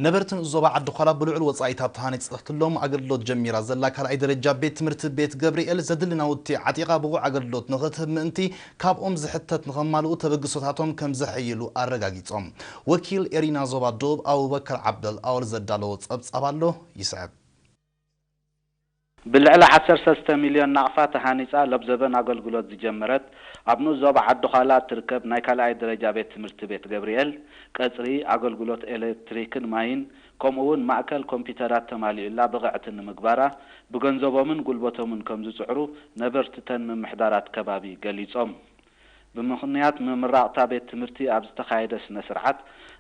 ነበርቲ ንኡስ ዞባ ዓዲ ዃላ ብልዑል ወጻኢታት ተሃኒጸትሎም ኣገልግሎት ጀሚራ ዘላ ካልኣይ ደረጃ ቤት ትምህርቲ ቤት ገብርኤል ዘድሊ ናውቲ ዓጢቓ ብቑዕ ኣገልግሎት ንኽትህብ ምእንቲ ካብኦም ዝሕተት ንኸማልኡ ተበግሶታቶም ከም ዘሐይሉ ኣረጋጊጾም። ወኪል ኤሪና ዞባ ደቡብ ኣቡበከር ዓብደል ኣወል ዘዳለዎ ጸብጻብ ኣሎ ይስዕብ። ብልዕሊ ዓሰርተ ሰለስተ ሚልዮን ናቕፋ ተሃኒጻ ለብዘበን ኣገልግሎት ዝጀመረት ኣብ ንኡስ ዞባ ዓዲ ዃላ እትርከብ ናይ ካልኣይ ደረጃ ቤት ትምህርቲ ቤት ገብርኤል ቀጽሪ፣ ኣገልግሎት ኤሌክትሪክን ማይን ከምኡ እውን ማእከል ኮምፒተራት ተማሊኡላ ብቕዕቲ ንምግባራ ብገንዘቦምን ጉልበቶምን ከም ዝጽዕሩ ነበርቲተን ምምሕዳራት ከባቢ ገሊጾም። ብምኽንያት ምምራቕታ ቤት ትምህርቲ ኣብ ዝተኻየደ ስነ ስርዓት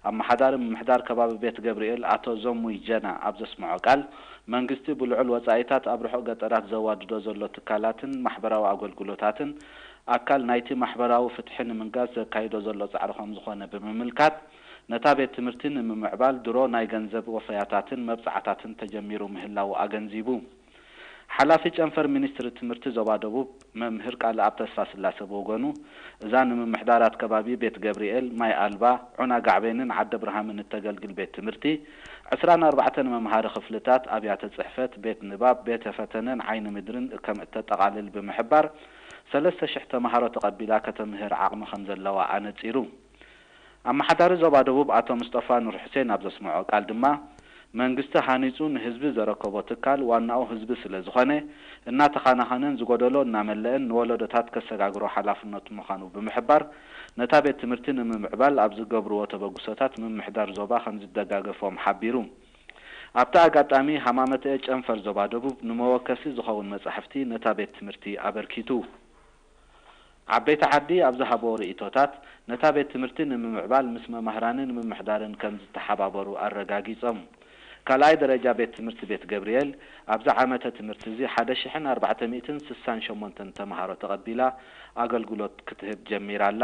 ኣመሓዳሪ ምምሕዳር ከባቢ ቤት ገብርኤል ኣቶ ዘሙይ ጀና ኣብ ዘስምዖ ቃል መንግስቲ ብልዑል ወጻኢታት ኣብ ርሑቕ ገጠራት ዘዋድዶ ዘሎ ትካላትን ማሕበራዊ ኣገልግሎታትን ኣካል ናይቲ ማሕበራዊ ፍትሒ ንምንጋስ ዘካይዶ ዘሎ ጻዕሪ ከምዝኾነ ብምምልካት ነታ ቤት ትምህርቲ ንምምዕባል ድሮ ናይ ገንዘብ ወፈያታትን መብጻዕታትን ተጀሚሩ ምህላዉ ኣገንዚቡ። ሓላፊ ጨንፈር ሚኒስትሪ ትምህርቲ ዞባ ደቡብ መምህር ቃለኣብ ተስፋስላሰ ብወገኑ እዛ ንምምሕዳራት ከባቢ ቤት ገብርኤል፣ ማይ ኣልባ፣ ዑና ጋዕቤንን ዓደ ብርሃምን እተገልግል ቤት ትምህርቲ ዕስራን ኣርባዕተን መምሃሪ ክፍልታት፣ ኣብያተ ጽሕፈት፣ ቤት ንባብ፣ ቤተ ፈተነን ዓይኒ ምድርን ከም እተጠቓልል ብምሕባር ሰለስተ ሽሕ ተምሃሮ ተቐቢላ ከተምህር ዓቕሚ ከም ዘለዋ ኣነጺሩ። ኣመሓዳሪ ዞባ ደቡብ ኣቶ ምስጠፋ ኑር ሑሴን ኣብ ዘስምዖ ቃል ድማ መንግስቲ ሃኒፁ ንህዝቢ ዘረከቦ ትካል ዋናኡ ህዝቢ ስለዝኾነ እናተኻናኸነን ዝጎደሎ እናመለእን ንወለዶታት ከሰጋግሮ ሓላፍነቱ ምዃኑ ብምሕባር ነታ ቤት ትምህርቲ ንምምዕባል ኣብ ዝገብርዎ ተበግሶታት ምምሕዳር ዞባ ከምዝደጋገፎም ሓቢሩ። ኣብቲ ኣጋጣሚ ሃማመተኤ ጨንፈር ዞባ ደቡብ ንመወከሲ ዝኸውን መጻሕፍቲ ነታ ቤት ትምህርቲ ኣበርኪቱ። ዓበይቲ ዓዲ ኣብ ዝሃብዎ ርእይቶታት፣ ነታ ቤት ትምህርቲ ንምምዕባል ምስ መማህራንን ምምሕዳርን ከም ዝተሓባበሩ ኣረጋጊጾም። ካልኣይ ደረጃ ቤት ትምህርቲ ቤት ገብርኤል ኣብዚ ዓመተ ትምህርቲ እዚ ሓደ ሽሕን ኣርባዕተ ሚእትን ስሳን ሸሞንተን ተምሃሮ ተቐቢላ ኣገልግሎት ክትህብ ጀሚራ ኣላ።